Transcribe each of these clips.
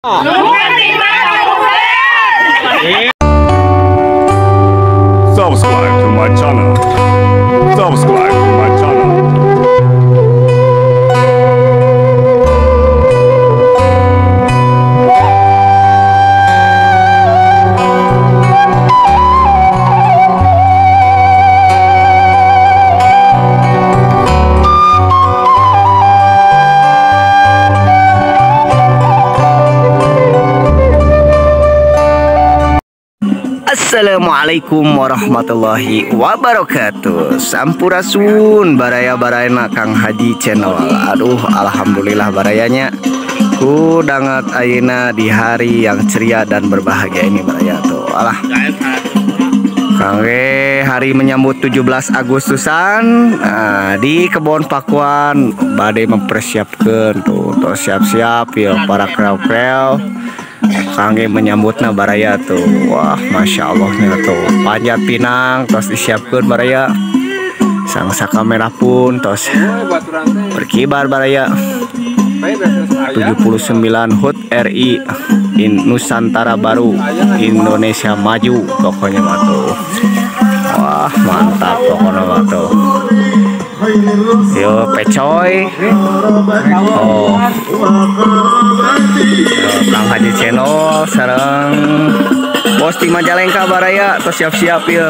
Subscribe to my channel. Subscribe to my channel. Assalamualaikum warahmatullahi wabarakatuh. Sampurasun baraya-barayana Kang Haji Channel. Aduh, alhamdulillah barayanya ku dangat ayeuna di hari yang ceria dan berbahagia ini baraya tuh. Alah. Kang hari menyambut 17 Agustusan nah, di Kebon Pakuan badai mempersiapkan tuh, tuh siap-siap ya para kreo-kreo kangge menyambutna baraya tuh. Wah, masya Allahnya tuh panjat pinang tos disiapkan baraya, sang saka merah pun tos berkibar baraya. 79 HUT RI in Nusantara Baru Indonesia Maju pokoknya mah tuh. Wah, mantap pokoknya mah tuh. Yo pecoy. Oh. Kang Haji Channel sareng bos di Majalengka baraya tos siap-siap ya.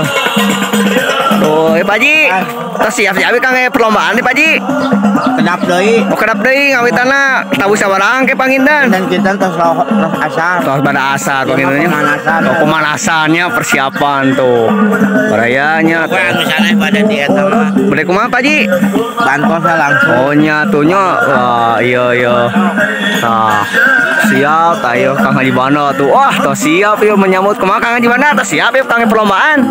Tuh, Pak Haji, tos siap-siap Kang perlombaan nih Pak Haji. Kedap deui. Oh, kedap deui ngawitanna tahu sabarang ke pangindan. Dan tos asar. Tos pada asar pangindannya. Oh, pemanasannya persiapan tuh. Barayanya. Pada di eta mah. Bade kumaha Pak Haji? Bantosna langsung. Oh nya tuh nya. Wah, iya iya. Tah, siap ayo Kang Haji Bano tuh. Wah, tos siap yuk menyambut kumaha Kang Haji Bano? Tos siap yuk Kang perlombaan.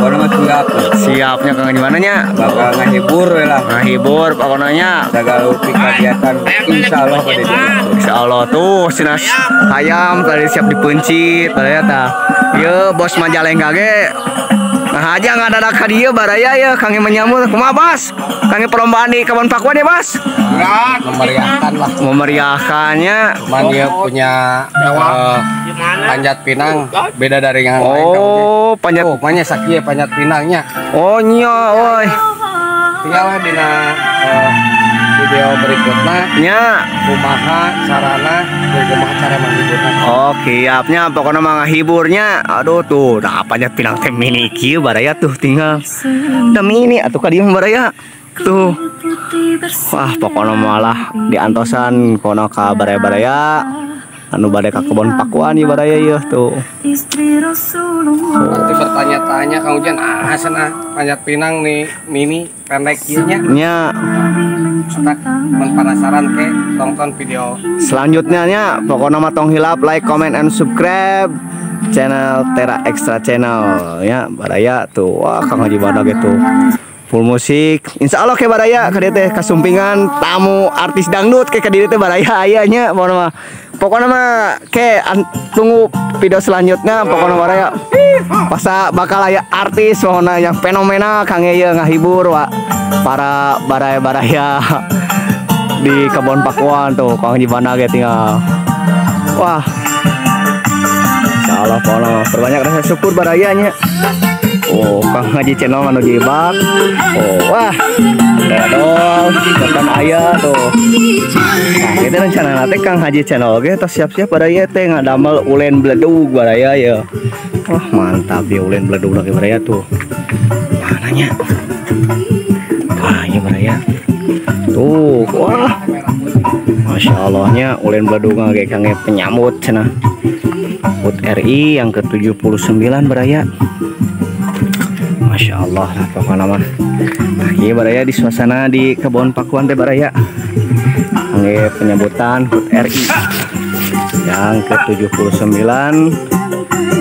Pokoknya mah siap. Siapnya Kang Haji Bano nya. Bakal ngahibur we lah. Ngahibur pokoknya. Segala kegiatan insyaallah pada dia. Insyaallah tuh sinas ayam tadi siap dipencit baraya tah. Ieu bos Majalengka ge. Nah aja nggak ada ka dieu baraya ya Kang menyambut. Kumaha Bos? Kang perlombaan di Kebon Pakuan ya Bos? Memeriahkan lah. Memeriahkannya. Cuman dia punya panjat pinang beda dari yang lain. Oh, panjat. Oh, banyak sakieu panjat pinangnya. Oh nya, oi. Tinggal dina video berikutnya nya kumaha carana dan kumaha cara menghiburna. Oh, siapnya pokoknya mah ngahiburnya. Aduh tuh, nah panjat pinang teh mini kieu baraya tuh tinggal. Da mini atuh ka dieu baraya. Tuh. Wah, pokoknya malah diantosan kono ka baraya-baraya anu bade ka Kebon Pakuan ieu baraya ieu tuh. Nanti bertanya-tanya Kang Ujan, ah cenah panjat pinang nih mini pendek kieu nya. Nya. Tak penasaran ke tonton video selanjutnya nya. Pokoknya mah tong hilap like, comment, and subscribe channel Tera Extra Channel ya baraya tuh. Wah, Kang Haji Bano gitu. Full musik. Insya Allah ke baraya ka dieu teh kasumpingan tamu artis dangdut ke ka dieu teh baraya aya nya pokoknya mah. Pokoknya mah ke tunggu video selanjutnya pokoknya baraya. Pasa bakal aya artis pokoknya yang fenomena Kang ieu ngahibur wa para baraya-baraya di Kebon Pakuan tuh Kang Haji Bano ge tinggal. Wah. Insya Allah pokoknya perbanyak rasa syukur barayanya. Oh, Kang Haji Channel manu jebak. Oh, wah. Dodol, depan aya tuh. Nah, kita rencana nanti Kang Haji Channel oke tos siap-siap baraya teh ngadamel ulen bledug baraya ya. Wah, mantap ya ulen bledug lagi baraya tuh. Mananya? Wah, iya baraya. Tuh, wah. Masya Allahnya ulen bledug ge kangge penyambut cenah. HUT RI yang ke-79 baraya. Masya Allah lah pokoknya mah. Nah, iya baraya di suasana di Kebon Pakuan teh baraya. Kangge penyambutan HUT RI yang ke-79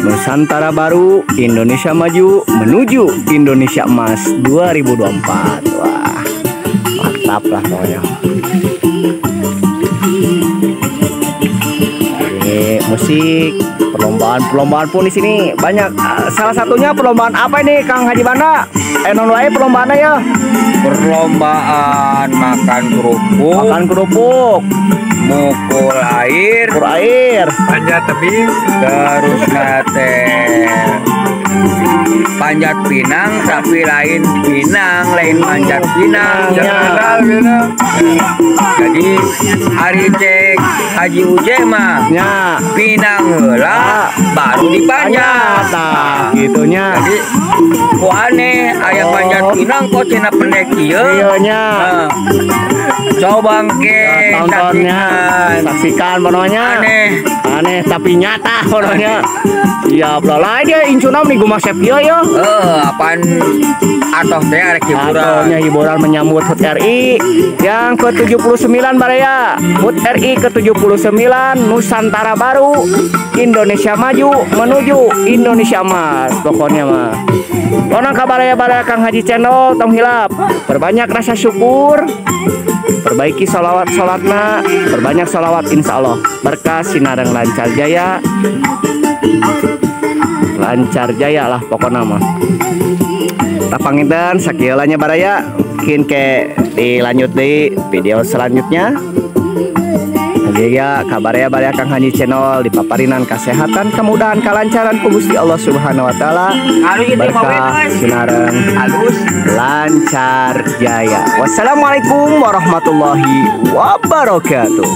Nusantara Baru Indonesia Maju menuju Indonesia Emas 2024. Wah, mantap lah pokoknya. Ini musik musik, perlombaan-perlombaan pun di sini banyak. Salah satunya perlombaan apa ini Kang Haji Banda? Non wae perlombaannya ya? Perlombaan makan kerupuk, makan kerupuk, mukul air, mukul air, panjat tebing, terus nate panjat pinang tapi lain pinang, lain panjat pinang. Ya. Jadi hari cek Haji Uje mah ya. Pinang heula baru dipanjat. Nah, gitunya. Jadi kok aneh aya panjat pinang kok cenah pendek ieu. Ieu nya. Coba ke tontonnya, saksikan pokoknya. Aneh. Aneh tapi nyata pokoknya. Iya, lah dia incuna nih gumasep ieu ya. Apaan atoh teh arek hiburan. Atohnya hiburan menyambut HUT RI yang ke-79 baraya. HUT RI ke-79 Nusantara Baru, Indonesia Maju menuju Indonesia Emas pokoknya mah. Lonang kabaraya-baraya Kang Haji Channel tong hilap. Perbanyak rasa syukur, perbaiki sholawat sholatna, perbanyak sholawat insya Allah berkah sinareng lancar jaya, lancar jaya lah pokoknya mah. Tapanginten sakieu nya baraya, mungkin ke dilanjut di video selanjutnya. Ya kabaraya baraya Kang Haji Channel dipaparinan kesehatan, kemudahan, kelancaran ku Gusti Allah Subhanahu wa taala. Berkah sinareng lancar jaya. Wassalamualaikum warahmatullahi wabarakatuh.